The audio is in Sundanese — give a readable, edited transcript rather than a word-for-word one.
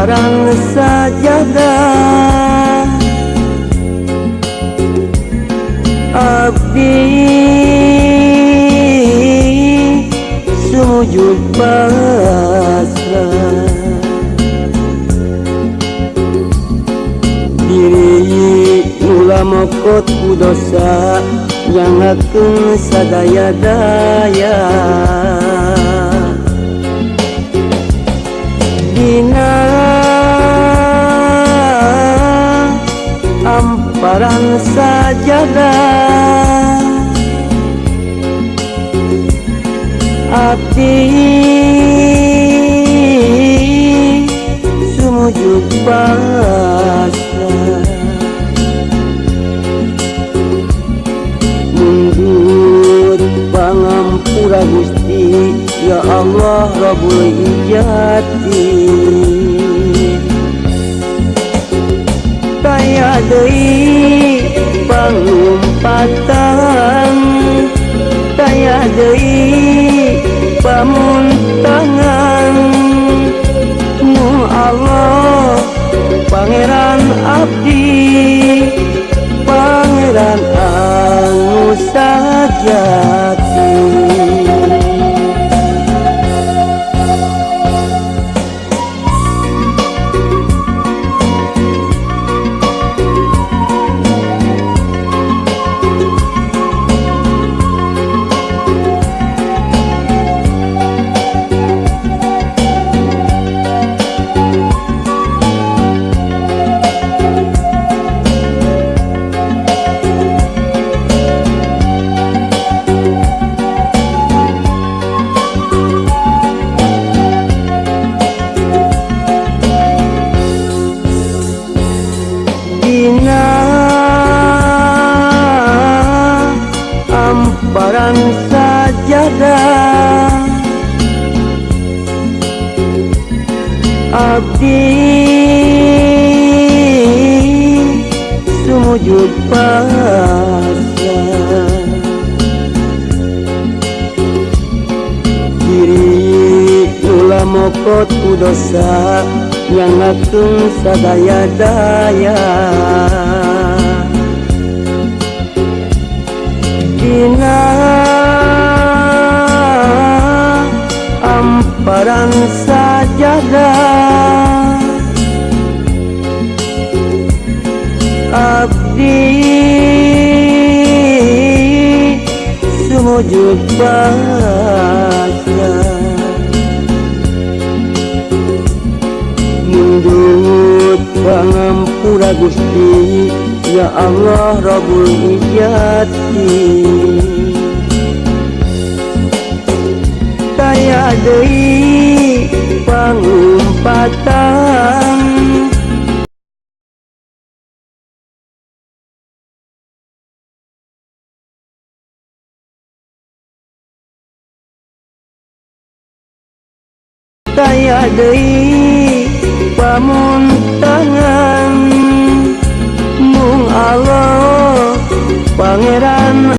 Amparan sajadah abdi sujud pasrah diri ulah mokot ku dosa yang akeun sadaya daya dina amparan sajadah abdi sumujud pasrah mundut pangampura Gusti ya Allah Rabbul Izzati taya deui pangumpatan taya deui pamuntangan mu Allah Pangeran abdi Pangeran anu sajati. Dina amparan sajadah abdi sumujud pasrah diri ulah mokot ku dosa yang akeun sadaya daya dina amparan sajadah abdi sumujud pasrah mundut pangampura Gusti ya Allah Rabbul Izzati taya deui pangumpatan taya deui pamuntangan mung Allah Pangeran.